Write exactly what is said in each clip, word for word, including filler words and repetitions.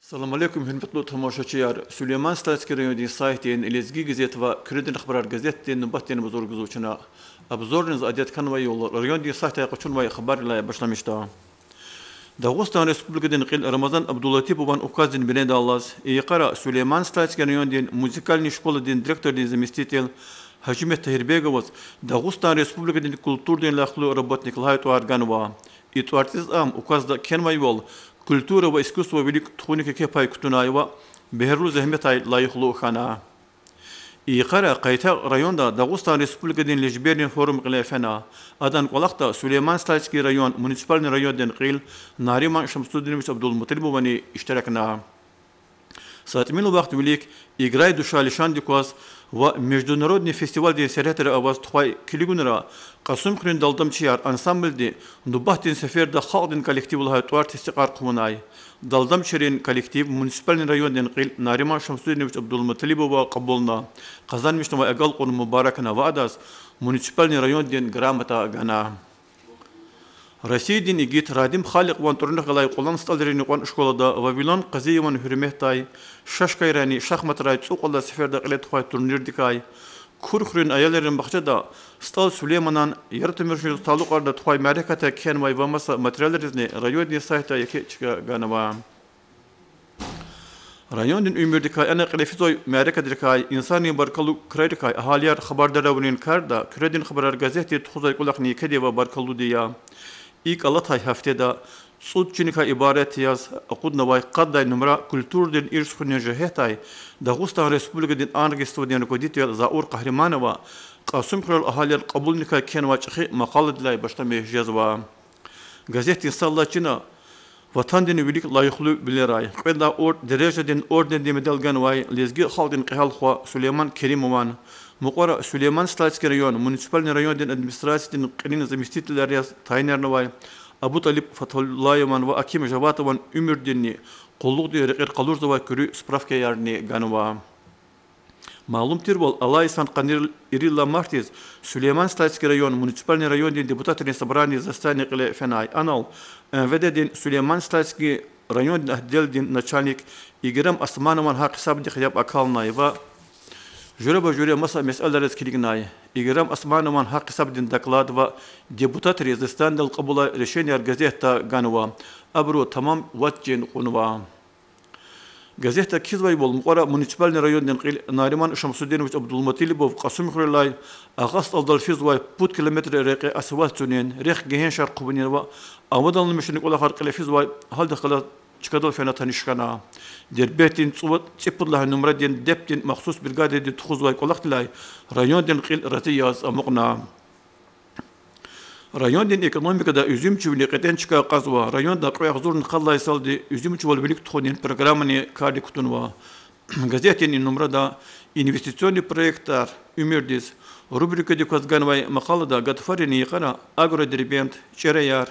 Салам алейкум, гьуьрметлу тамашачияр! Сулейман-Стальский райондин сайтдин, Лезги газет ва Куьредин хабарар газетдин нубатдин обзор гузвай чна. Обзордиз адет хьанвайвал, райондин сайтдай къачунвай хабаррилай башламишда. Дагъустан Республикадин кьил Рамазан Абдулатипован указдин бинедаллаз, и йикъара Сулейман-Стальский райондин музыкальный школадин директордин заместитель Гьажимет Тагьирбеговаз Дагъустан Республикадин культурадин лайихлу работник лагьай тӀвар ганва. И тӀварцӀиз ам указда кхьенвайвал, культура ва искусство вилик тухуник еке пай кутунай ва бегьерлу зегьметай лайихлу хьана. И йикъара къайта районда Дагъустан Республикадин лежберрин форум кьиле фена. Адан кӀвалахда Сулейман-Стальский район муниципальный райондин кьил Нариман Шамсудинович Абдулмуталибовани иштиракна. Са тӀимил вахт вилик Играй, душа лишандик кваз ва международный фестивальдин сергьятра аваз тухвай килигунра Кьасумхуьруьн далдамчияр ансамблди нубатдин сеферда халкьдин коллектив лагьай тӀвар тестикьар хъувунай. Далдамчийрин коллектив муниципальный райондин кьил Нариман Шамсудинович Абдулмуталибова кьабулна, къазанмишнавай агалкьун мубаракна ва адаз муниципальный райондин грамота гана. Россиядин игит Радим Халикьован тӀварунихъ галай Кьулан СтӀалрин юкьван школада Вавилон Къазиеван гьуьрметдай шашкайрани шахматрай цӀукьвед лагьай сеферда кьиле тухвай турнирдикай Курхуьруьн аялрин бахчада СтӀал Сулейманан яратмишунриз талукьарна тухвай мярекатдикай кхьенвай ва маса материалризни райондин сайтда еке чка ганва. Райондин уьмуьрдикай, ана кьиле физвай мярекатрикай, инсанрин баркаллу крарикай агьалияр хабардар авунин карда Куьредин хабарар газетди тухузвай кӀвалахни квевай ва баркаллуди я. ИкӀ алатай гьафтеда цӀуд чиникай ибарат яз акъуднавай къаддай нумра культурадин ирс хуьнин жигьетдай Дагъустан Республикадин ангелстводин руководитель Заур Къагьриманова Кьасумхуьрел агьалияр кьабулуникай кхьенвай чӀехи макъаладилай башламиш жезва. Газетдин сад лагьай чина Ватандин вилик лайихлу вилерай, кьвед лагьай орд-, дережадин ордендин медал ганвай лезги халкьдин кьегьал хва Сулейман Керимован, мукьвара Сулейман-Стальский район муниципальный райондин администрациядин кьилин заместителар яз тайинарнавай АбутӀалиб Фатуллаеван ва Аким Жаватован уьмуьрдинни къуллугъдин рекьер къалурзавай куьруь справкаярни ганва. Малум тирвал, алай йисан къанни ирид лагьай мартдиз Сулейман-Стальский район муниципальный райондин депутатрин собраниедин заседание кьиле фенай. Анал МВД-дин Сулейман-Стальский райондин отделдин начальник Играм Османован гьахъ-гьисабдихъ яб акалнай ва жуьреба-жуьре маса месэлайриз килигнай. Играм Османован гьахъ-гьисабдин доклад ва депутатри заседанидал кьабулай решенияр газетда ганва. Абуру тамам вад чин кьунва. Газетда кхьизвайвал, мукьвара муниципальный райондин кьил Нариман Шамсудинович Абдулмуталибов Кьасумхуьрелай Агъа СтӀалдал физвай пуд километр рекье асфальт цунин, рехъ гегьеншар хъувунин ва амадалмишунин кӀвалахар кьиле физвай гьалдихъ галаз чкадал фена таниш хьана. Дербентдин цӀувад, цӀипуд лагьай нумрадин депдин махсус бригадади тухузвай кӀвалахдилай райондин кьил рази яз амукьна. Райондин экономикада уьзуьмчивилин кьетӀен чка кьазва. Районда кьве агъзурни къад лагьай йисалди уьзуьмчивал вилик тухунин программани кардик кутунва. Газетдин и нумрада инвестиционный проектар уьмуьрдиз рубрикадик кваз ганвай макъалада гатфарин йикъара Агродербент, ЧӀераяр,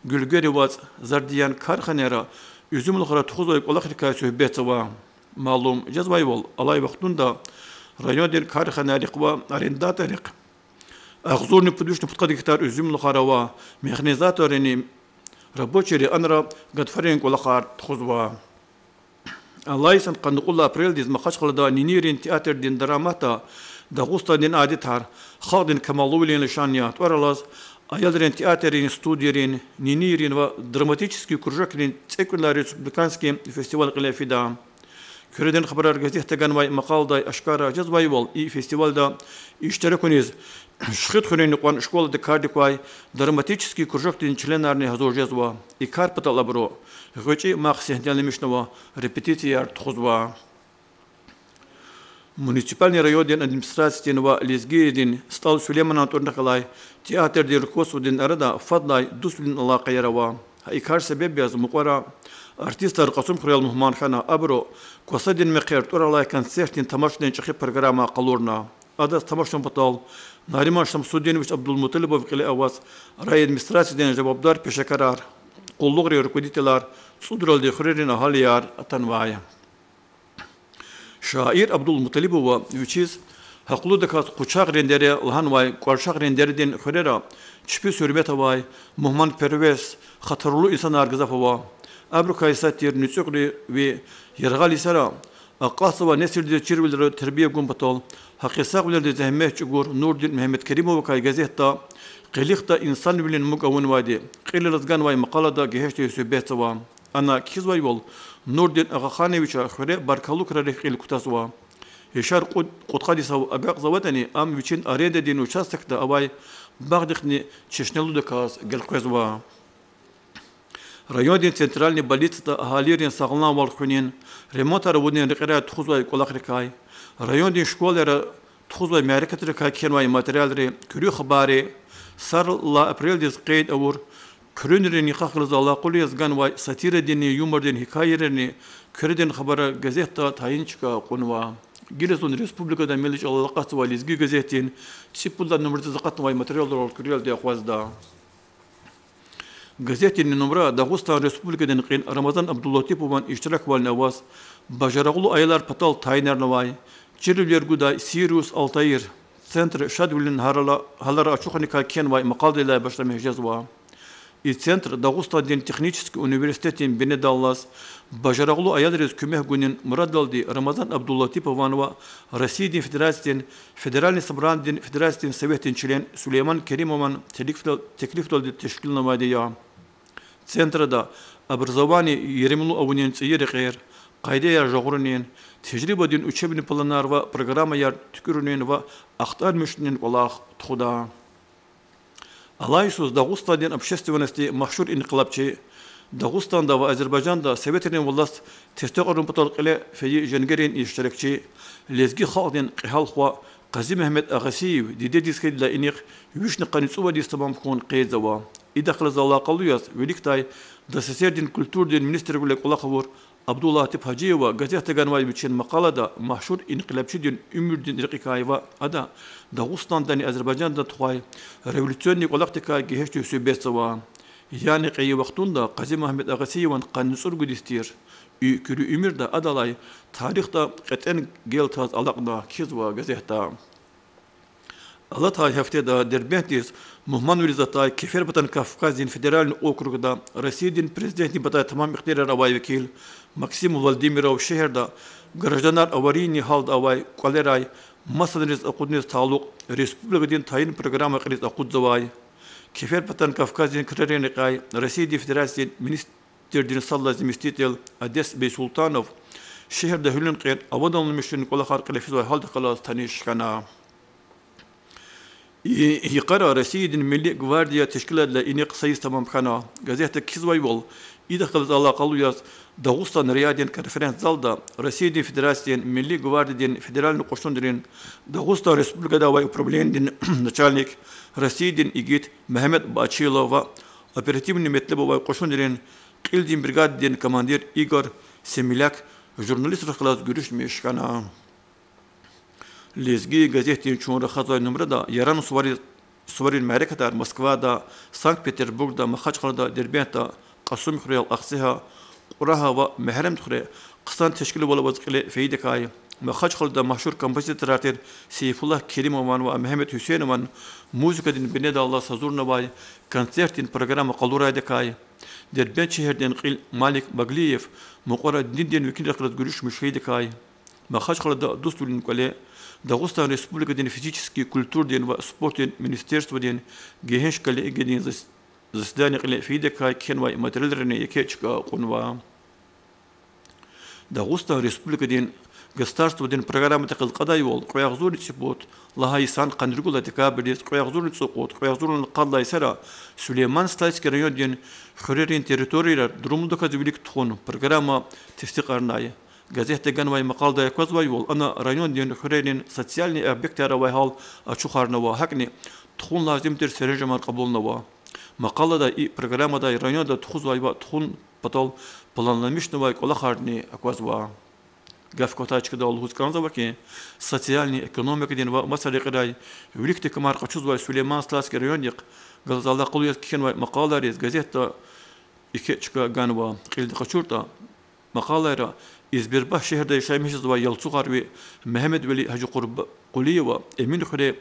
Гуьлгери вацӀ, Зардиян карханайра уьзуьмлухара тухузвай кӀвалахрикай суьгьбетзава. Малум жезвайвал, алай вахтунда райондин карханайрихъ ва арендаторрихъ агъзурни пуд вишни пудкъад гектар уьзуьмлухар ава, механизаторрини рабочийри анра гатфарин кӀвалахар тухузва. Алай йисан къанни кьуд лагьай апрелдиз Махачкъалада нинийрин театрдин дараматда Дагъустандин адетар, халкьдин камаллувилин лишан я тӀвар алаз, аялрин театррин студиярин, нинийрин ва драматический кружокрин цӀекӀуьд лагьай республиканский фестиваль кьиле фида. Куьредин хабарар газетда ганвай макъаладай ашкара жезвайвал, и фестивальда иштиракуниз Шихидхуьруьн юкьван школада кардик квай драматический кружокдин членарни гьазур жезва. И кар патал абуру гъвечӀи мах сегьнеламишнава, репетицияр тухузва. Муниципальный райондин администрациядин ва лезгийрин СтӀал Сулейманан тӀварунихъ галай театрдин руководстводин арада фадлай дуствилин алакъаяр ава. Гьа и кар себеб яз мукьвара артистар Кьасумхуьрел мугьман хьана, абуру Квасадин мехъер тӀвар алай концертдин тамашдин чӀехи программа къалурна. Адаз тамашун патал Нариман Шамсудинович Абдулмуталибов кьиле аваз райадминистрациядин жавабдар пешекарар, къуллугърин руководителар, цӀудралди хуьрерин агьалияр атанвай. Шаир Абдулмуталибова вичиз гьахълудаказ Къучагърин дере лагьанвай КӀваршагърин дередин хуьрера чпиз гьуьрмет авай, мугьманпервес, хатурлу инсанар гзаф ава. Абурукай сад тир НуцӀуьгъри ви Яргъал йисара акъатзавай несилдиз чирвилера тербия гун патал гьакъисагъвилелди зегьмет чӀугур Нурдин Мегьамедкеримовакай газетда Къилихда инсанвилин муг авунвайди кьилел ганвай макъалада гегьеншди суьгьбетзава. Ана кхьизвайвал, Нурдин Агъахановича хуьре баркаллу крарик кьил кутазва. Яшар кьуд-кьудкъад йисав агакьзаватӀани, ам вичин арендадин участокда авай багъдихъни чешнелудаказ гелкъвезва. Райондин центральный больницада агьалийрин сагъламвал хуьнин, ремонтар авунин рекьерай тухузвай кӀвалахрикай, райондин школайра тухузвай мярекатрикай кхьенвай материалри, куьруь хабарри, саралай апрелдиз къейд авур куьруьнрин йикъахъ галаз алакъалу яз ганвай сатирадинни юмордин гьикаярини Куьредин хабарар газетда тайин чка кьунва. Гила зун республикада мелли чӀалал акъатзавай Лезги газетдин цӀипуд лагьай нумрадиз акъатнавай материалрал куьрелди акъвазда. Газетдин нумра Дагъустан Республикадин кьил Рамазан Абдулатипован иштираквални аваз, бажарагълу аялар патал тайинарнавай, чирвилер гудай Сириус Алтаир центр шадвилин гьалара, гьалара ачухуникай кхьенвай макъаладилай башламиш жезва. И центр Дагъустандин технический университетдин бинедаллаз бажарагълу аялриз куьмек гунин мурадалди Рамазан Абдулатипован ва Россиядин Федерациядин Федеральный Собранидин Федерациядин Советдин член Сулейман Керимован теклифдал-, теклифдалди тешкилнавайди я. Центрда образование еримлу авунин цӀийи рекьер, къайдаяр жагъурунин, тежрибадин учебный планар ва программаяр туькӀуьрунин ва ахтармишунин кӀвалах тухуда. Алай йисуз Дагъустандин общественностди машгьур инкъилабчи, Дагъустанда ва Азербайжанда советрин власть тестикьарун патал кьиле фейи женгерин иштиракчи, лезги халкьдин кьегьал хва Къази-Мегьамед Агъасиев дидедиз хьайидалай инихъ вишни къанни цӀувад йис тамам хьун къейдзава. Идахъ галаз алакъалу яз виликдай ДССРдин культурадин министрвиле кӀвалах авур Абдулатип Гьажиева газетда ганвай вичин макъалада машгьур инкъилабчидин уьмуьрдин рекьикай ва ада Дагъустандани Азербайжанда тухвай революционный кӀвалахдикай гегьеншди суьгьбетзава. Яни кьейи вахтунда Къази-Мегьамед Агъасиеван къанни цӀуругуд йис тир. И куьруь уьмуьрда адалай тарихда кьетӀен гел таз алакьна, кхьизва газетда. Алатай гьафтеда Дербентдиз мугьманвилиз атай Кеферпатан Кавказдин федеральный округда Россиядин Президентдин патай тамам ихтиярар авай векил Максим Владимиров шегьерда гражданар аварийный гьалда авай кӀвалерай масанриз акъудуниз талукь республикадин тайин программа кьилиз акъудзавай. Кеферпатан Кавказдин крарин рекьяй Россиядин Федерациядин министрдин сад лагьай заместитель Одес Бейсултанов шегьерда гьуьлуьн кьил авадламишунин кӀвалахар кьиле физвай гьалдихъ галаз таниш хьана. И йикъара Россиядин Милли гвардия тешкилайдалай инихъ са йис тамам хьана. Газетда кхьизвайвал, идахъ галаз алакъалу яз Дагъустан РИА-дин конференц-залда Россиядин Федерациядин Милли гвардиядин федеральный кьушунрин Дагъустан Республикада авай управленидин начальник, Россиядин игит Мегьамед Бачилов ва оперативный метлеб авай кьушунрин кьилдин бригададин командир Игорь Семиляк журналистрихъ галаз гуьруьшмиш хьана. Лезги газетдин чун рахазвай нумрада Яран сувари-, суварин мярекатар Москвада, Санкт-Петербургда, Махачкъалада, Дербентда, Кьасумхуьрел, Ахцегьа, Кьурагьа ва Мегьарамдхуьре хъсан тешкилвал аваз кьиле фейидакай, Махачкъалада машгьур композиторар тир Сейфуллагь Керимован ва Мегьамед Гьуьсейнован музыкадин бинедаллаз гьазурнавай концертдин программа къалурайдакай, Дербент шегьердин кьил Малик Баглиев мукьвара диндин векилрихъ галаз гуьруьшмиш хьайидакай, Махачкъалада дуствилин кӀвале Дагъустан Республикадин физический культурадин ва спортдин министерстводин гегьенш коллегиядин зас-, заседание кьиле фейидакай кхьенвай материалрини еке чка кьунва. Дагъустан Республикадин государстводин программадихъ галаз кьадайвал, кьве агъзурни цӀипуд лагьай йисан къанни ругуд лагьай декабрдиз кьве агъзурни цӀукьуд, кьве агъзурни къад лагьай йисара Сулейман-Стальский райондин хуьрерин территорияр дурумдаказ вилик тухун программа тестикьарнай. Газетда ганвай макъаладай аквазвайвал, ана райондин хуьрерин социальный объектар авай гьал ачухарнава, гьакӀни тухун лазим тир серенжемар кьабулнава. Макъалада и программадай районда тухузвай ва тухун патал планламишнавай кӀвалахарни аквазва. Гаф кватай чкадал лугьуз кӀанзава хьи, социальный, экономикадин ва маса рекьерай виликди камар къачузвай Сулейман-Стальский райондихъ галаз алакъалу яз кхьенвай макъалайриз газетда еке чка ганва. Кьилди къачуртӀа, макъалайра Избербаш шегьерда яшамиш жезвай ялцугъарви Мегьамедвели Гьажикъурб-, Къулиева Эминхуьре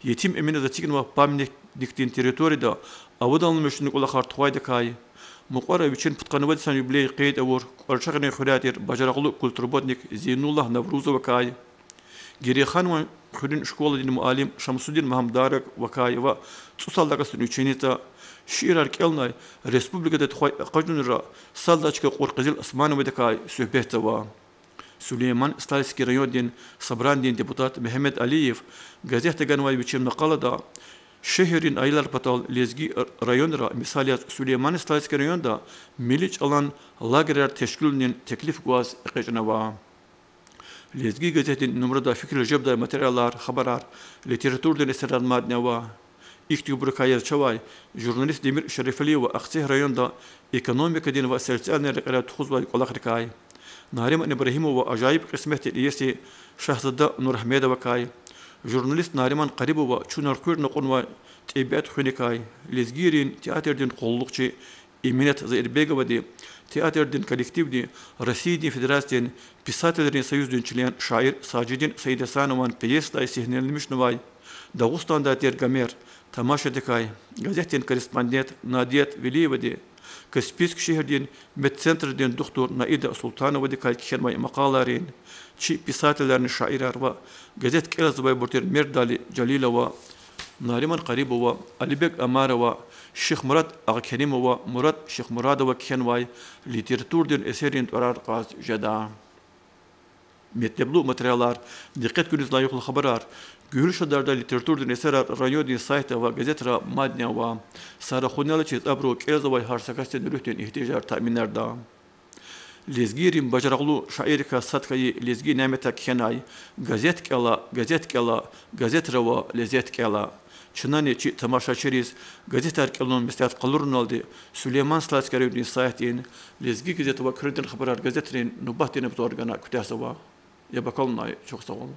Етим Эминаз эцигнавай памятникдин территорияда авадламишунин кӀвалахар тухвайдакай, Мукьвара вичин пудкъанни вад йисан юбилей къейд авур КӀварчагърин хуьряй тир бажарагълу культработник Зейнуллагь Наврузовакай, Герейханован хуьруьн школадин муаллим Шамсудин Магьамдаровакай ва цӀусад классдин ученица, шиирар кӀелнавай, республикада тухвай акъажунра сад лагьай чка кьур Къизил Османовадикай суьгьбетзава. Сулейман-Стальский райондин Собранидин депутат Мегьамед Алиев газетда ганвай вичин макъалада шегьеррин аялар патал лезги районра, мисал яз, Сулейман-Стальский районда милли чӀалан лагерар тешкилунин теклиф гваз экъечӀнава. Лезги газетдин нумрада фикирар жедай материалар, хабарар, литературадин эсерар мадни ава. Ихьтинбурукай яз чавай журналист Демир Шерефалиева Ахцегь районда экономикадин ва социальный рекьерай тухузвай кӀвалахрикай, Нариман Ибрагьимова ажайиб кьисметдин иеси Шагьзада Нурагьмедовакай, журналист Нариман Къарибова чунар къуьрна кьунвай тӀебиат хуьникай, лезгийрин театрдин къуллугъчи Эминат Заирбеговади, театрдин коллективди Россиядин Федерациядин писателрин союздин член, шаир Сажидин Саидгьасанован пьесадай сегьнеламишнавай Дагъустандай тир Гомер тамашадикай, газетдин корреспондент Надият Велиевади, Каспийск шегьердин медцентрдин духтур Наида Султановадикай кхьенвай макъалайрин, чи писателарни шаирар ва газет кӀелзавайбур тир Мердали Жалилова, Нариман Къарибова, Алибек Омарова, Шихмурад Агъакеримова, Мурад Шихмурадова кхьенвай литературадин эсеррин тӀварар кьаз жеда. Метлеблу материалар, дикъет гуьниз лайихлу хабарар, гуьгьуьл шадардай литературадин эсерар райондин сайтда ва газетра мадни ава. Са рахунал ачиз абуру кӀелзавай гьар са касдин руьгьдин игьтияжар таъминарда. Лезгийрин бажарагълу шаиррикай сад хьайи Лезги Нямета кхьенай: «Газет кӀела, газет кӀела, газетра ава лезет кӀела». Чнани чи тамашачийриз газетар кӀелун меслят къалуруналди, Сулейман-Стальский райондин сайтдин Лезги газет ва Куьредин хабарар газетрин нубатдин обзор гана куьтягьзава. Яб акалунай чухсагъул.